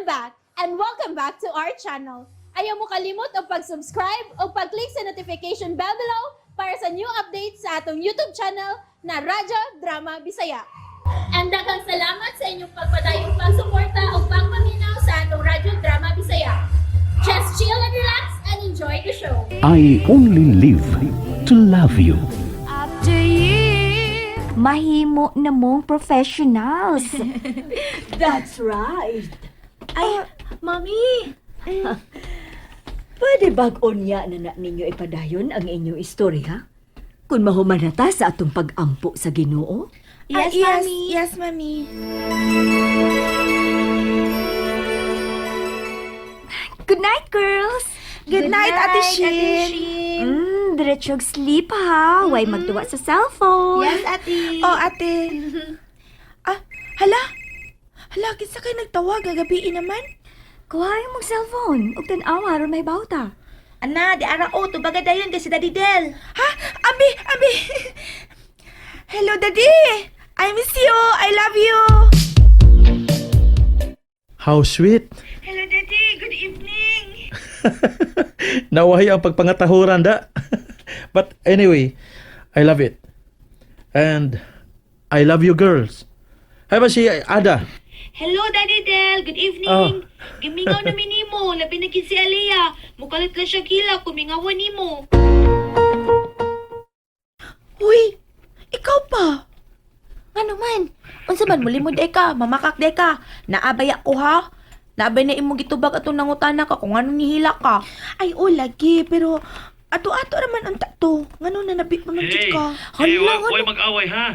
I'm back and welcome back to our channel. Ayaw mo kalimot og pag-subscribe o pag-click sa notification bell below para sa new updates sa atong YouTube channel na Radyo Drama Bisaya. And daghang salamat sa inyong pagpadayong pagsuporta o pagpaminaw sa atong Radyo Drama Bisaya. Just chill and relax and enjoy the show. I only live to love you. After years. Mahimo na mong professionals. That's right. Ay, Mami! Pwede bag unya na na ninyo ipadayon ang inyong istorya? Kung mahuman na ta sa atong pag-ampo sa Ginoo? Yes, Ah, yes, Mami. Yes, Mami. Good night, girls. Good night, Ate Shin. Diretsog sleep ha. Way magduwa sa cellphone. Yes, Ate. Oh, ate. Ah, hala. Hala, kinsa kay nagtawag gagabi naman? Kuha yung mong cellphone. Ug tan-awa aron may bawta. Ana, di ara o, tubaga dayon kay si Daddy Del. Ha? Abi, abi. Hello, Daddy. I miss you. I love you. How sweet. Hello, Daddy. Good evening. Nawahi ang pagpangatahuran da. But anyway, I love it. And I love you girls. Hay ba si Ada? Hello, Daddy Del. Good evening. Oh. Gimingaw na minimo. Labi na gid si Alea. Mukalit lang siya gila. Kumingawan nimo. Uy, ikaw pa. Ano man? Unsa man mulimod day ka, mamakak day ka. Naabay ako ha. Naabay na imong gitubag atong nangutana ka kung anong nihila ka. Ay, oh, lagi. Pero, ato-ato raman unta to. Ngano na nabi pa man jud Hey, ka. hey, Hala, wa, way mag-away ha.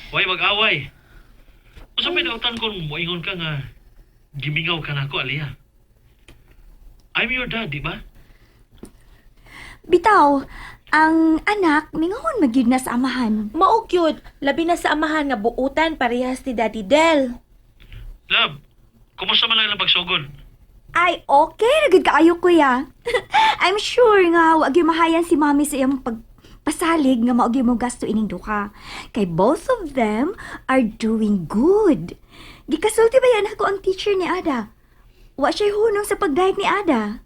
Way mag-away. Unsa may dautan kon moingon ka nga gimingaw ka nako, Aliyah? I'm your dad, di ba? Bitaw, ang anak mingahon magyud na sa amahan. Mao gyud, labi na sa amahan nga buutan parehas ni Daddy Del. Love, kumusta man lang ilang pagsugod? Ay, okay ra gud kaayo kuya. I'm sure nga wa gyud mahayan si mami sa iyang pagpasalig nga mao gyud mo gasto ining duha. Kay both of them are doing good. Gikasulti ba yan ako ang teacher ni Ada? Wa siya hunong sa pagdayeg ni Ada.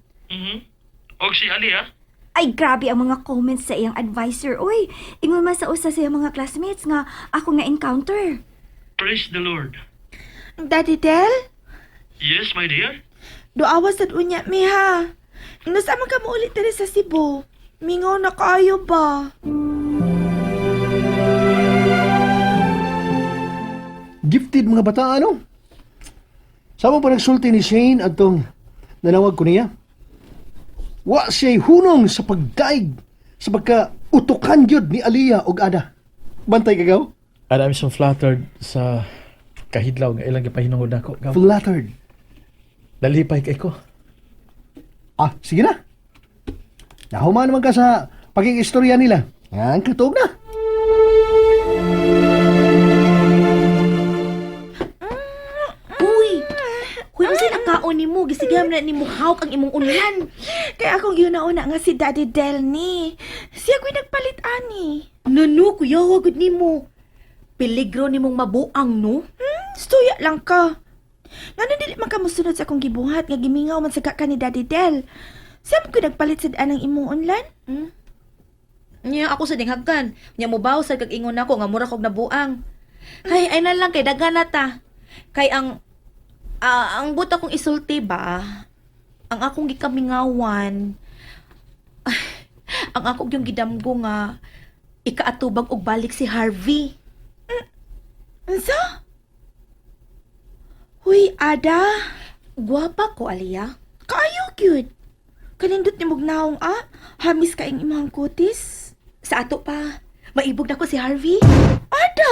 Og si Aliyah? Ay, grabe ang mga comments sa iyang advisor. Uy, ingon man sa usa sa iyang mga classmates nga ako nga encounter. Praise the Lord. Daddy Del, Yes, my dear? duawa sad unya mi ha. Nasa man ka mo ulit diri sa Cebu. Mingaw na kayo ba? Gifted mga bata, ano? Sama pa nagsulti ni Shane atong nanawag ko niya. Wa siya'y hunong sa pagdaig sa pagka utukan gyud ni Aliyah og Ada. Bantay ka gaw? And I'm so flattered sa kahidlaw nga ilang gipahinungod nako. Gaw. Flattered. Nalipay kay ko. Ah, sige na. Nahuman naman ka sa pagiging nila. Yan, katuog na. Uy! Huy, unsa ang kaon nimo? Gisigam na nimo hawk ang imong unlan. Kaya akong giuna-una nga si Daddy Del ni. Siya ko'y nagpalit ani. Nano, kuya, wagod nimo. Peligro nimong mabuang, no? Suya lang ka. Ngano dili man ka mosunod sa akong gibuhat nga gimingaw man sa ka ni Daddy Del. Siya man ko'y nagpalit sa daan ng imong unlan? Nya ako sa dinghagkan. Nya mo baw sa kag ingon nako nga mura kog nabuang. Ay, ay na lang kay daghan na ta. Kay ang ang buta kong isulti ba? Ang akong gikamingawan. Ay, ang akong yung gidamgo nga ikaatubag og balik si Harvey. Unsa? Huy, Ada. Gwapa ko, Aliyah. Kaayo gyud. Kanindot ni mugnaong ah. Hamis ka ing imong kutis. Sa ato pa, maibog na ko si Harvey. Ada!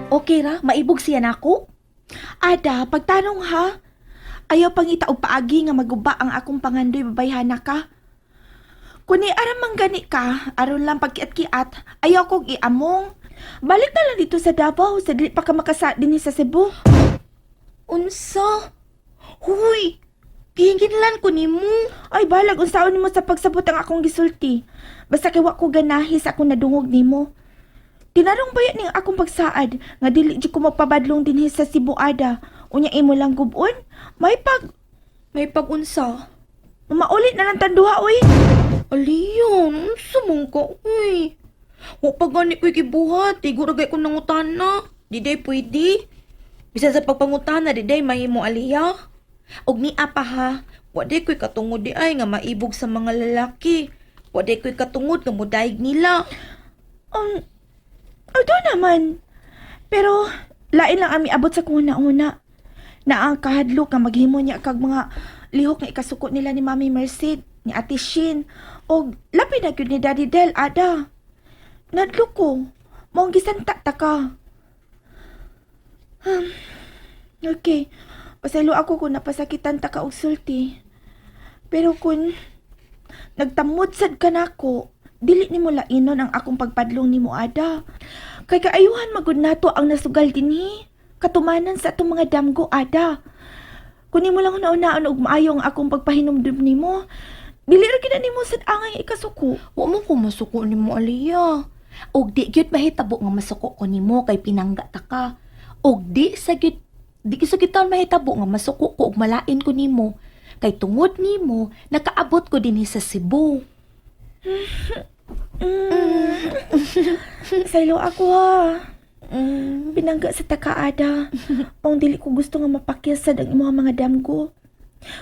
Okay ra, maibog siya nako. Ada, pagtanong ha. Ayaw pangita og paagi nga maguba ang akong pangandoy babayhana ka. Kuni aram man gani ka, aron lang pagkiat-kiat, ayaw kog iamong. Balik na lang dito sa Davao, sa dili pa ka makasa dinhi sa Cebu. Unsa? Huy! Gihinginlan ko nimo. Ay balag unsaon nimo sa pagsabot ang akong gisulti. Basta kay wa ko ganahi sa akong nadungog nimo. Tinarong baya ning akong pagsaad nga dili jud ko magpabadlong dinhi sa Cebu, Ada. Unya imo lang gubon. May pag May pagunsa. maulit na lang tanduha oy. Aliyah, unsa man ka, uy. Wa pa gani ko'y gibuhat, igo ra gay ko nangutana. Di day pwede. Bisan sa pagpangutana, di day mahimo, Aliyah. Og ni apa ha, wa day ko'y katungod di ay nga maibog sa mga lalaki. Wa day ko'y katungod nga mudaig nila. Although naman. Pero lain lang ami abot sa kung una-una. Na ang kahadlok nga maghimo niya kag mga lihok nga ikasuko nila ni Mami Merced, ni Ate Shin, og labi na gyud ni Daddy Del, Ada. Nadlok ko, maong gisanta ta ka. Okay, pasaylo ako kung napasakitan ta ka og sulti. Pero kung nagtamod sad ka nako, dili nimo lainon ang akong pagpadlong nimo, Ada. Kay kaayuhan magud nato ang nasugal dinhi. Katumanan sa atong mga damgo, Ada. Kung nimo lang hunaunaan og maayo ang akong pagpahinumdum nimo, dili ra gyud na nimo sad angay ikasuko. Wa mo ko masuko nimo, Aliyah. Og di gyud mahitabo nga masuko ko nimo kay pinangga ta ka. Og di sa gyud taon mahitabo nga masuko ko og malain ko nimo. Kay tungod nimo nakaabot ko dinhi sa Cebu. Saylo ako ha. Binangga sa takaada. Pang dili ko gusto nga mapakyas sad ang imong mga damgo.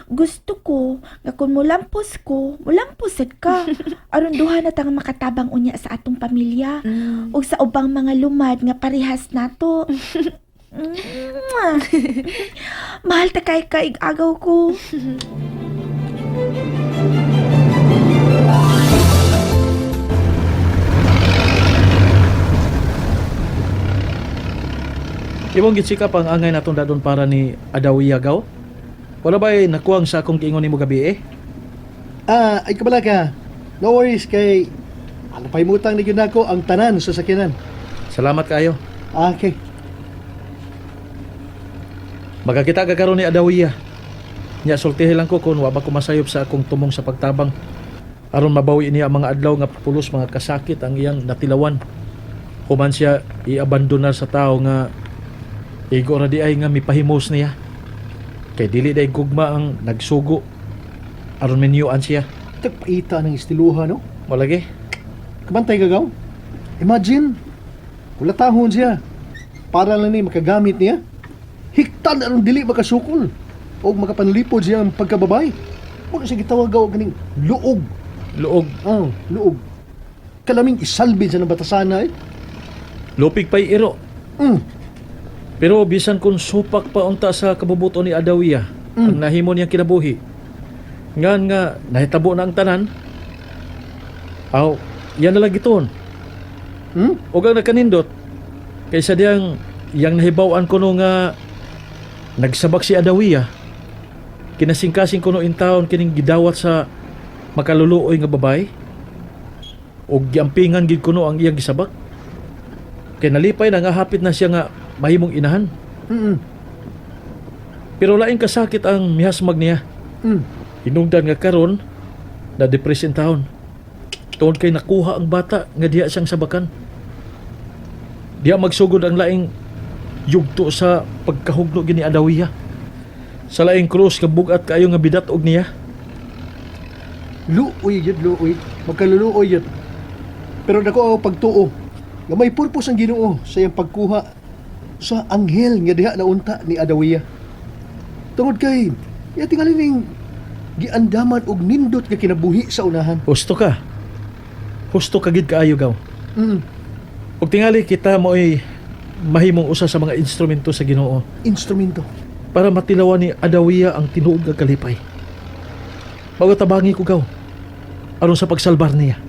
Gusto ko nga kung mulampos ko, mulampos sad ka. Aron duha na ta nga makatabang unya sa atong pamilya ug sa ubang mga lumad nga parehas nato. Mwah. Mahal ta kay kaig-agaw ko. Imong gitsikap ang angay natong dadon para ni Adawiya gaw. Wala ba'y nakuwang sa akong giingon nimo gabi eh? Ah, ay kabala ka. No worries kay ano pa imutang ni gyud nako ang tanan sa sakyanan. Salamat kaayo. Ah, okay. Magakita ka karon ni Adawiya. Nya sultihi lang ko kung wa ba ko masayop sa akong tumong sa pagtabang. Aron mabawi niya ang mga adlaw nga pulos mga kasakit ang iyang natilawan. Human siya iabandonar sa tao nga igo ra di ay nga mipahimos niya. Kay dili day gugma ang nagsugo aron minyuan siya. Tagpaita ng estiluha no. Malagi. Kabantay ka gaw. Imagine kulatahon siya. Para lang ni makagamit niya. Hiktan aron dili makasukol o makapanlipod siya ang pagkababay. Wala siya gitawag gaw ganing luog. Luog. Oh, luog. Kalaming isalbid sa ng batasana eh. Lupig pa'y iro. Pero bisan kung supak pa unta sa kabubuto ni Adawiya, ang nahimo niyang kinabuhi. Ngan nga nahitabo na ang tanan. Aw, yan na lang giton. Ug ang nagkanindot kaysa diyang yang nahibaw-an kuno nga nagsabak si Adawiya. Kinasingkasing kuno in taon kining gidawat sa makaluluoy nga babae. Og giampingan gid kuno ang iyang gisabak. Kay nalipay na nga hapit na siya nga mahimong inahan. Pero laing kasakit ang mihasmag niya. Hinungdan nga karon na depress in taon. Tuon kay nakuha ang bata nga diha siyang sabakan. Diha magsugod ang laing yugto sa pagkahugno gini Adawiya. Sa laing krus nga bugat kaayo nga bidat og niya. Luoy yun, luoy. Magkaluluoy yun. Pero dako ang pagtuo nga may purpose ang Ginoo sa iyang pagkuha sa anghel nga diha naunta ni Adawiya. Tungod kay iya tingali ning giandaman og nindot nga kinabuhi sa unahan. Husto ka. Husto ka gid kaayo gaw. Ug tingali kita mo'y mahimong usa sa mga instrumento sa Ginoo. Instrumento. Para matilawan ni Adawiya ang tinuod nga kalipay. Bago tabangi ko gaw aron sa pagsalbar niya.